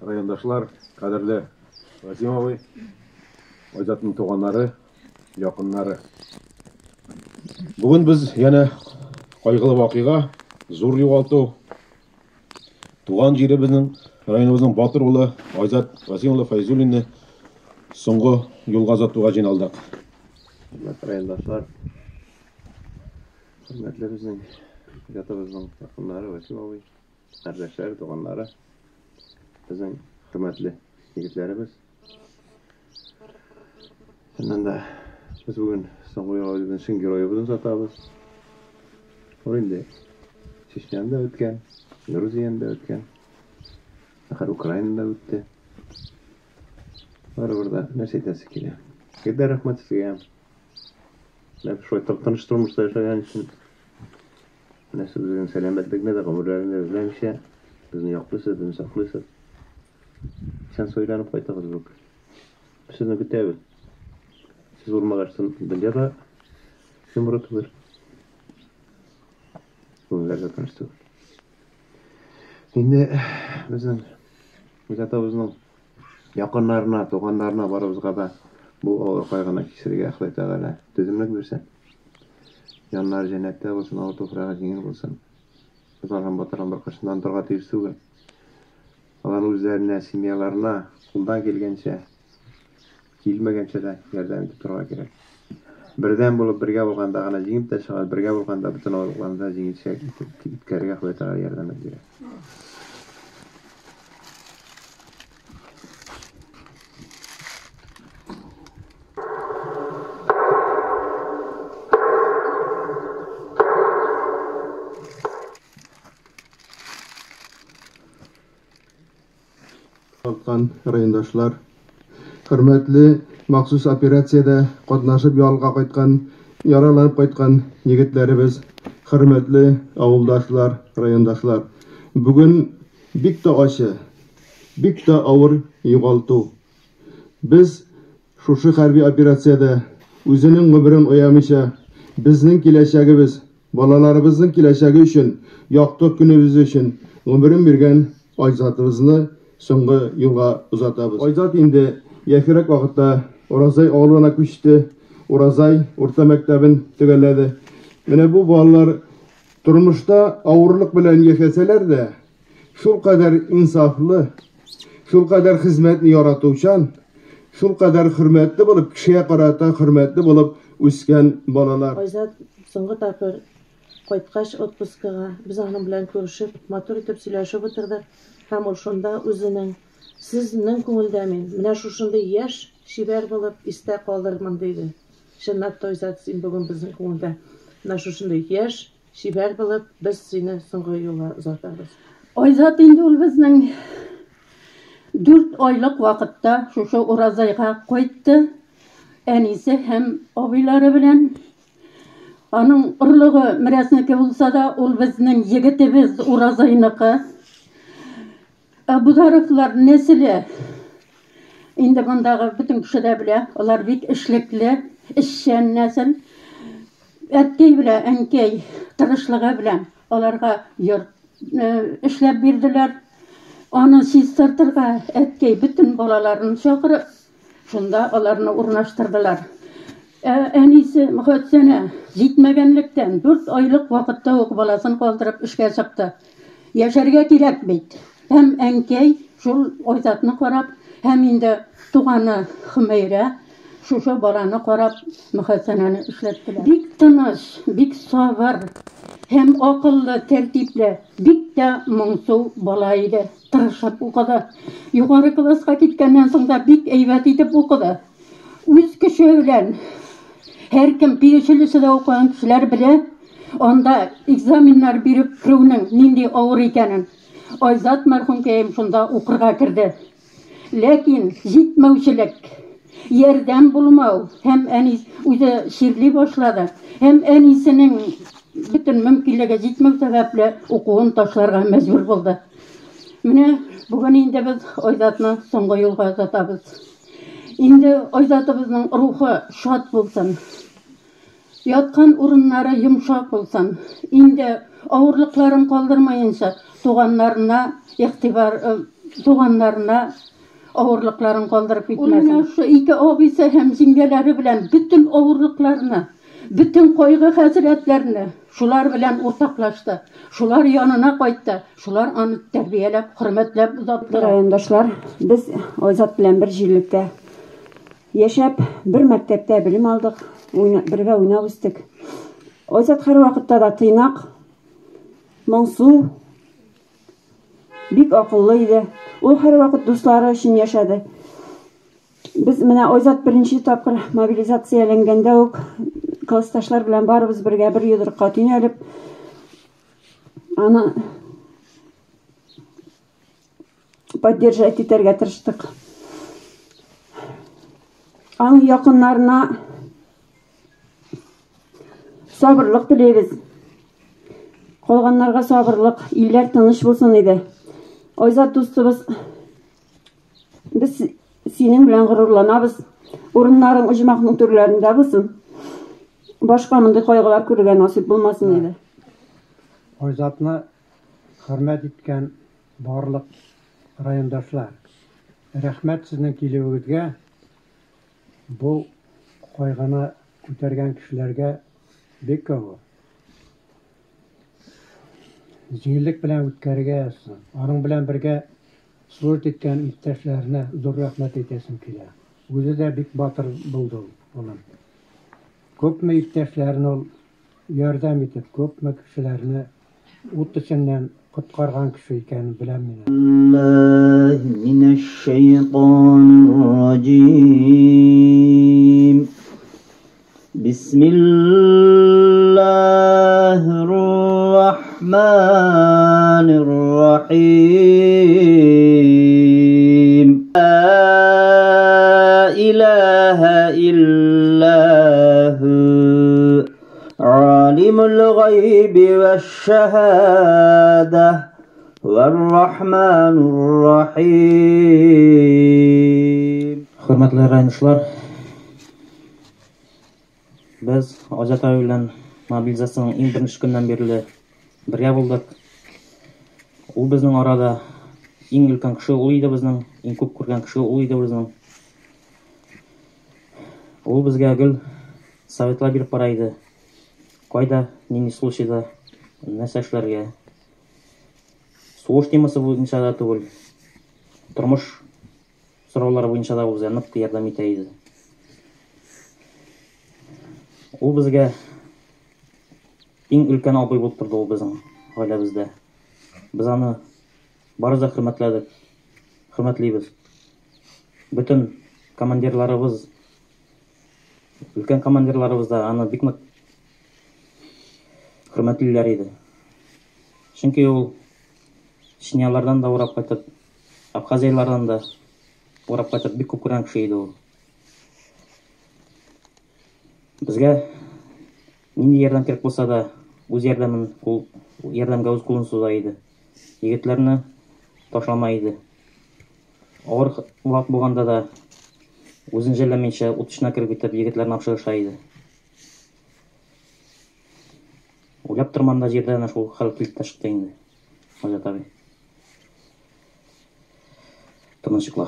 Райондашлар, кадерле Васим абый, Айзатның туганнары, якыннары. Бүген без янә кайгылы вакыйга, зур югалту, туган җиребезнең, районыбызның батыр улы Айзат Васим улы Фәйзуллинны соңгы юлга озатуга җыйналдык. Хөрмәтле райондашлар, хөрмәтле безнең Айзатыбызның якыннары Васим абый, кардәшләре, туганнары, безнең хөрмәтле егетләребез. Чыннан да без бүген соңгы юлга үзебезнең чын героебызны сатабыз. Ул инде Чечняны да үткән, Грузияне дә үткән, ахыр Украинаны да үтте. Барыбер да нәрсә әйтәсе килә. Егетләр, рәхмәт сезгә. Менә шулай тыныч тормышта яшәгән өчен. Менә сез үзегезнең сәламәтлекне дә, гомерләрне дә эзләмичә, безне яклыйсыз, безне саклыйсыз. Исән сау әйләнеп кайтыгыз бүк. Без сезне көтәбез. Сез булмагач, дөнья да йомры түгел. Күңелләр дә тыныч түгел. Инде безнең Мидатабызның якыннарына, туганнарына барыбызга да бу авыр кайгыны кичерергә Ходай Тәгалә түземлек бирсен. Җаннары җәннәттә булсын, авыр туфрагы җиңел булсын. Без аларның батырын беркайчан да онытырга тиеш түгел. Аларның үзләренә, семьяларына кулдан килгәнчә, килмәгәнчә дә ярдәм итеп торырга кирәк. Бердәм булып, бергә булганда гына җиңеп тә чыгабыз, бергә булганда бөтен авырлыкларны да җиңелчә итеп үткәрергә Ходай Тәгалә ярдәмен бирә. Калкан райондашлар, хөрмәтле махсус операциядә катнашып ялга кайткан, яраланып кайткан егетләребез, хөрмәтле авылдашлар, райондашлар. Бүген бик тә ачы, бик тә авыр югалту. Без шушы хәрби операциядә үзенең гомерен аямыйча, безнең киләчәгебез, Балаларыбызның киләчәге өчен, якты көнебез өчен гомерен биргән Айзатыбызны соңгы юлга озатабыз. Айзат инде яшьрәк вакытта Уразай авылына күчте, Уразай урта мәктәбен төгәлләде. Менә бу балалар тормышта авырлык белән яшәсәләр дә, шулкадәр инсафлы, шулкадәр хезмәтне яратучан, шулкадәр хөрмәтле булып, кешегә карата хөрмәтле булып үскән балалар. Айзат соңгы тапкыр кайткач отпускыга, без аның белән күрешеп, матур итеп сөйләшеп утырдык һәм ул шунда үзенең, Сезнең күңелдә мин менә шушындый яшь, чибәр булып истә калырмын, диде. Чынлап та, Айзат, син бүген безнең күңелдә менә шушындый яшь, чибәр булып, без сине соңгы юлга озатабыз. Айзат инде ул безнең 4 айлык вакытта шушы Уразайга кайтты. Әнисе һәм абыйлары белән. Аның орлыгы Мерәснеке булса да, ул безнең егетебез Уразайныкы. Абударовлар нәселе инде мондагы бөтен кеше дә белә, алар бик эшлекле, эшчән нәсел. Әткәй белән әнкәй тырышлыгы белән аларга йорт эшләп бирделәр. Аны чистартырга әткәй бөтен балаларын чакырып, Шунда аларны урнаштырдылар. Ә әнисе Мөхәтсәнә җитмәгәнлектән 4 айлык вакытта ук баласын калдырып эшкә чыкты. Яшәргә кирәк бит. Һәм әнкәй шул Айзатны карап, һәм инде туганы Хөмәйрә шушы баланы карап Мөхәтсәнәне эшләттеләр. Бик тыныч, бик сабыр һәм акыллы, тәртипле, бик тә моңсу бала иде. Тырышып укыды. Югары класска киткәннән соң да бик әйбәт итеп укыды. Үз көче белән һәркем педучилищеда укыган кешеләр белә, анда экзаменнар биреп керүнең нинди авыр икәнен. Айзат мәрхүмкәем шунда укырга керде. Ләкин җитмәүчелек, ярдәм булмау һәм әни үзе чирли башлады, һәм әнисенең бөтен мөмкинлеге җитмәү сәбәпле укуын ташларга мәҗбүр булды. Менә бүген инде без Айзатны соңгы юлга озатабыз. Инде Айзатыбызның рухы шат булсын. Яткан урыннары йомшак булсын. Инде авырлыкларын калдырмаенча, туганнарына игътибар Туганнарына авырлыкларын калдырып китмәсен. Ул менә шушы ике абыйсы һәм җиңгәләре белән бөтен авырлыкларны, бөтен кайгы-хәсрәтләрне шулар белән уртаклашты, шулар янына кайтты, шулар аны тәрбияләп, хөрмәтләп озаттылар. Райондашлар, без Айзат белән бер җирлектә яшәп, бер мәктәптә белем алдык, бергә уйнап үстек. Айзат һәрвакытта да тыйнак, моңсу, бик акыллы иде. Ул һәрвакыт дуслары өчен яшәде. Без менә Айзат беренче тапкыр мобилизацияләнгәндә үк классташлар белән барыбыз бергә бер йодрыкка төйнәлеп, аны поддержать итәргә тырыштык. Аның якыннарына сабырлык телибез. Калганнарга сабырлык, илләр тыныч булсын иде. Айзат дустыбыз, без синең белән горурланабыз. Урыннарың оҗмахның түрләрендә булсын. Башка мондый кайгылар күрергә насыйп булмасын иде. Айзатны хөрмәт иткән барлык райондашлар, рәхмәт сезнең килүегезгә. Бу кайгыны күтәргән кешеләргә бик авыр. Җиңеллек белән үткәрергә язсын. Аның белән бергә служить иткән иптәшләренә зур рәхмәт әйтәсем килә. Үзе дә бик батыр булды ул, улым. Күпме иптәшләрен ул ярдәм итеп, күпме кешеләрне ут эченнән коткарган кеше икәнен беләм мин. Минәш-шәйтанир-раҗим. Бисмиллаһир-рахманир-рахим. Ла илаһа илля ху. Алимул гайби вәш-шәһадә. Вар-рахманур-рахим. Хөрмәтле райондашлар, без Айзат абый белән мобилизациянең иң беренче көннән бирле бергә булдык. Ул безнең арада иң өлкән кеше ул иде безнең, иң күп күргән кеше ул иде безнең. Ул безгә гел советлар биреп бара иде. Кайда, нинди случайда, нәрсә эшләргә. Сугыш темасы буенча да түгел, тормыш сораулары буенча да ул безгә нык ярдәм итә иде. Ул безгә иң өлкән абый булып торды ул безнең гаиләбездә. Без аны барыбыз да хөрмәтләдек, хөрмәтлибез. Бөтен командирларыбыз, өлкән командирларыбыз да аны бик нык хөрмәтлиләр иде. Чөнки ул Чечнялардан да урап кайтып, Абхазиялардан да урап кайтып бик күп күргән кеше иде ул. Безгә нинди ярдәм кирәк булса да, үз ярдәмен кул ярдәмгә үз кулын суза иде. Егетләрне ташламай иде. Авыр вакыт булганда да үзен жәлләмичә ут эченә кереп китеп егетләрне апшырыша иде. Уйлап торманда җирдә әнә шул хәл килеп тә чыкты инде. Айзат абый. Тыныч йокла.